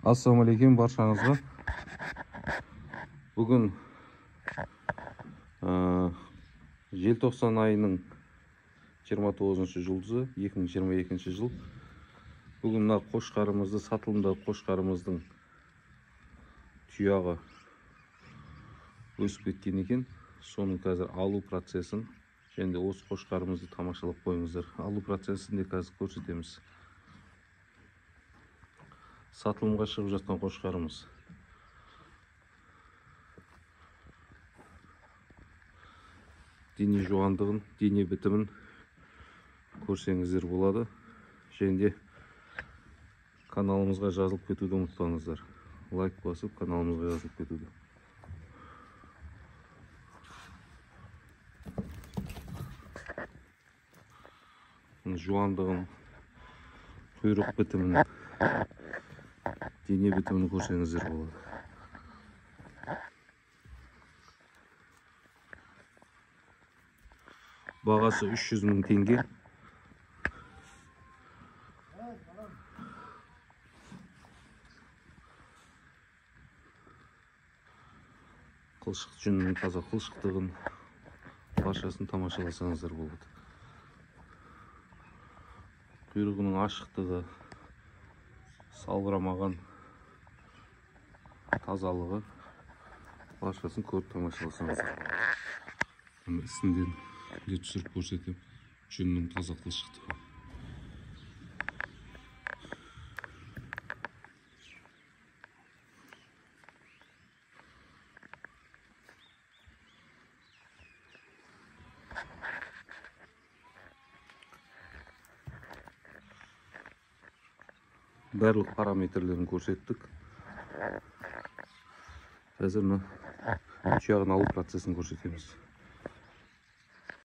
Ассалаумағалейкум баршаңызға. Бүгін желтоқсан айының 29 жұлдызы 2022 жыл. Бүгін мына қошқарымызды, сатылымдағы қошқарымыздың тұяғы өсіп кеткен екен. Соның қазір алу процесін және де осы қошқарымызды тамашалап қойыңыздар. Алу процесін де қазір көрсетеміз. Сатылымға шығып жатқан қошқарымыз. Дене жуандығын, дене бітімін көрсеңіздер болады. Және де каналымызға жазылып кетуді ұмытпаңыздар. Лайк басып каналымызға жазылып кетуді. Жуандығын, құйрық бітімін, дене бітімін көрсеңіздер болады. Бағасы 300 мың теңге. Қылшық жүнінің таза қылшықтығын баршасын тамашаласаңыздар болады. Құйрығының ашықтығы, салбырамаған тазалығы баршасын көріп тамашаласаңыздар. Үстінден де түсіріп көрсетіп, жүнінің таза қылшықтығы. Барлық параметрлерін көрсеттік. Қазір мына тұяғын алу процесін көрсетеміз.